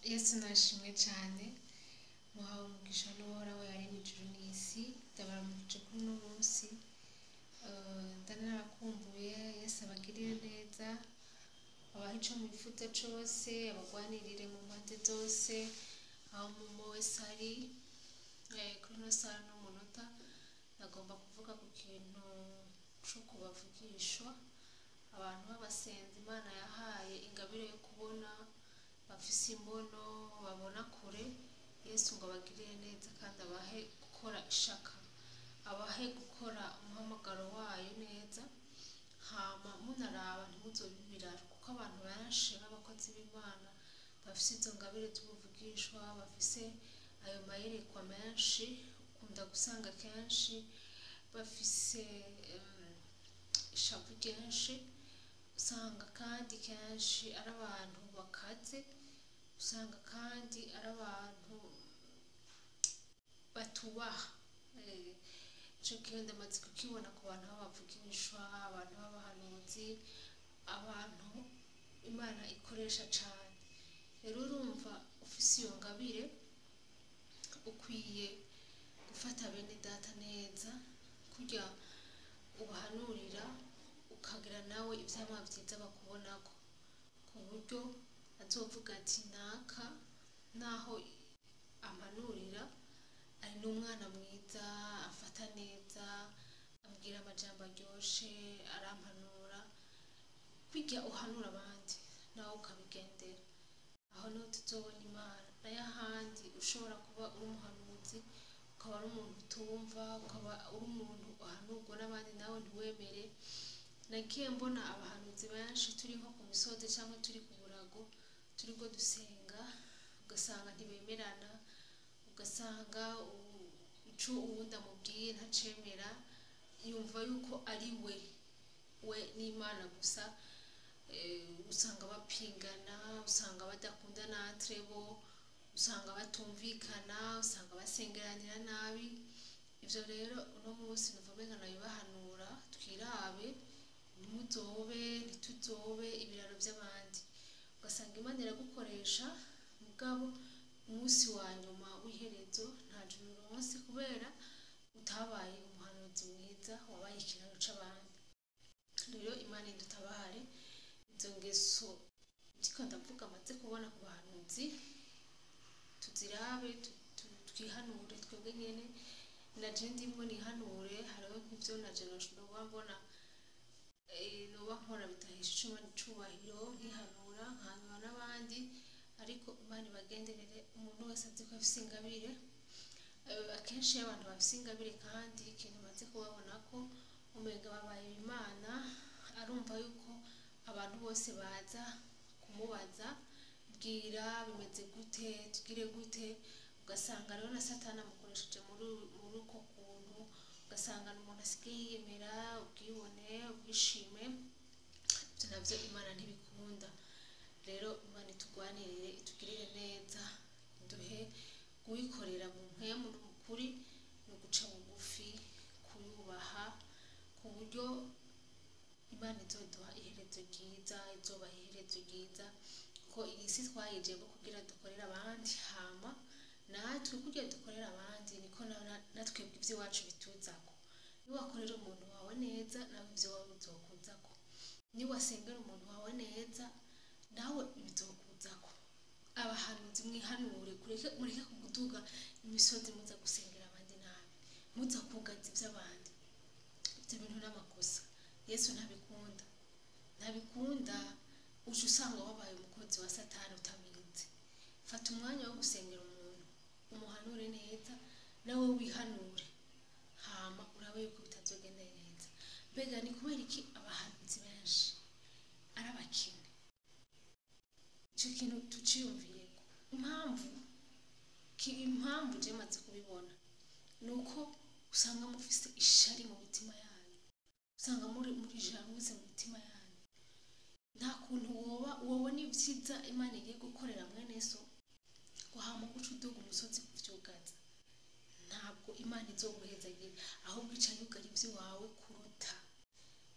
Yesu nashimwe cyane, muhawe umugisha n'Uhoraho yaremye ijuru n'isi. Ndabaramukije kuri uno munsi. Ndanarakumbuye. Yesu abagirire neza, abahe ico mwifuza cose, abagwanirire mu mpande zose aho umwe wese ari. Kuri ino saha n'umunota nagomba kuvuga ku kintu co kubavugishwa, abantu b'abasenzi Imana yahaye ingabire yo kubona, bafise imbono, babona kure. Yesu ngo abagirire neza kandi abahe gukora ishaka, abahe gukora umuhamagaro wayo neza. Hama munaraba ntimuzobe ibiraro, kuko abantu benshi b'abakozi b'Imana bafise izo ngabire z'ubuvugishwa, bafise ayo mayerekwa menshi, ukunda gusanga kenshi bafise ishavu ryinshi. Usanga kandi kenshi ari abantu bakaze, usanga kandi ari abantu batubaha. Ico kintu ndamaze kukibona ku bantu b'abavugishwa, abantu b'abahanuzi, abantu Imana ikoresha cane. Rero urumva ufise iyo ngabire, ukwiye gufata bene data neza, kurya ubahanurira, ukagira nawe ivyamwa vyiza bakubonako, ku buryo azovuga ati naka naho ampanurira ari n'umwana mwiza, amfata neza, ambwira amajambo aryoshe, arampanura. Kurya uhanura abandi nawe ukabigendera, aho niho tuzobona Imana. Nayo ahandi ushobora kuba uri umuhanuzi, ukaba ari umuntu utumva, ukaba uri umuntu uhanurwa n'abandi nawe ntiwemere. Nagiye mbona abahanuzi benshi turi nko ku misozi cyangwa turi ku burago turiko dusenga, ugasanga ntibemerana, ugasanga ico uwundi amubwiye ntacemera, yumva yuko ari we we n'Imana gusa. Usanga bapingana, usanga badakundana entre bo, usanga batumvikana, usanga basengeranira nabi. Ivyo rero uno munsi numva umenga nobibahanura, twirabe, ntimuzobe, ntituzobe ibiraro vy'abandi. Ugasanga Imana iragukoresha, mugabo umunsi wa nyuma w'iherezo nta juru uronse, kubera utabaye umuhanuzi mwiza, wabaye ikiraro c'abandi. Rero Imana idutabare izo ngeso ndiko ndavuga maze kubona ku bahanuzi, tuzirabe, twihanure twebwe nyene. Naje ndimwo nihanure, hariho nk'ivyo naje noba mbona, noba nkora bitahesha Imana icubahiro, nkihanura nkahanura n'abandi. Ariko Imana ibagenderere umuntu wese azi ko afise ingabire. Akenshi iyo abantu bafise ingabire, kandi ikintu maze kubabona ko umenga babaye Imana, arumva yuko abantu bose baza kumubaza, bwira bimeze gute, tugire gute. Ugasanga rero na Satani amukoresheje muri uko kuntu, ugasanga umuntu asigaye yiyemera, ubwibone, ubwishime. Ivyo navyo Imana ntibikunda. Rero Imana itugwanirire, itugirire neza, iduhe kuyikorera mu mpwemu no mu kuri, no guca bugufi, kuyubaha, ku buryo Imana izoduha iherezo ryiza, izobaha iherezo ryiza, ko iyi si twayijemo kugira dukorere abandi. Hama natwe kurya dukorera abandi niko natwebwe ivy'iwacu bituzako. Niwakorera umuntu wawe neza, nawe ivy'iwawe bizokuzako. Niwasengera umuntu wawe neza, nawe bizokuzako. Abahanuzi mwihanure, mureke kuduga imisozi muza gusengera abandi nabi, muza kugaza ivy'abandi. Ivyo bintu n'amakosa, Yesu ntabikunda, ntabikunda. Uca usanga wabaye umukozi wa Satani utabizi. Fata umwanya wo gusengera umuntu, umuhanure neza, nawe wihanure, hama urabe yuko bitazogenda neza. Mbega ni kubera iki abahanuzi benshi ari abakene? Ico kintu tuciyumvireko. Impamvu je maze kubibona ni uko usanga mufise ishari mu mitima yanyu, usanga muri jalousie mu mitima yanyu. Nta kuntu woba wobona ivyiza Imana igiye gukorera mwene so, ngo hama uce uduga umusozi kuvyugaza. Ntabwo Imana izoguhezagira, ahubwo ica yugara ivy'iwawe kuruta.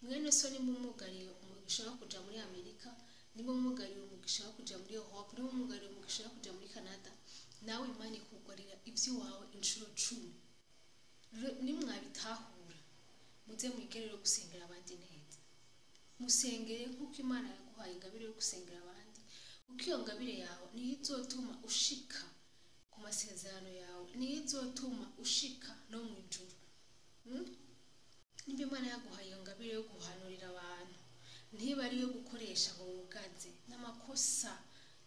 Mwene so nimumugariye umugisha wo kuja muri Amerika, Niba mwugariye umugisha wo kuja muri Europe, niba mwugariye umugisha wo kuja muri Canada, nawe Imana ikugarira ivy'iwawe inshuro 10. Rero nimwabitahura, muze mwigere rero gusengera abandi neza. Musengere nk'uko Imana yaguhaye ingabire yo gusengera abandi, kuko iyo ngabire yawe niyo izotuma ushika ku masezerano yawe, niyo izotuma ushika no mu ijuru. Nimba Imana yaguhaye iyo ngabire yo guhanurira abantu, ntiba ari iyo gukoresha ngo wugaze n'amakosa,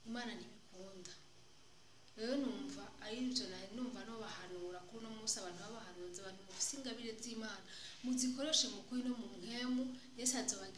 Imana ntibikunda. Rero numva ari ivyo nari numva nobahanura kuri uno munsi. Abantu b'abahanuzi, abantu mufise ingabire z'Imana, muzikoreshe mu kuri no mu mpwemu. Yesu azobagira.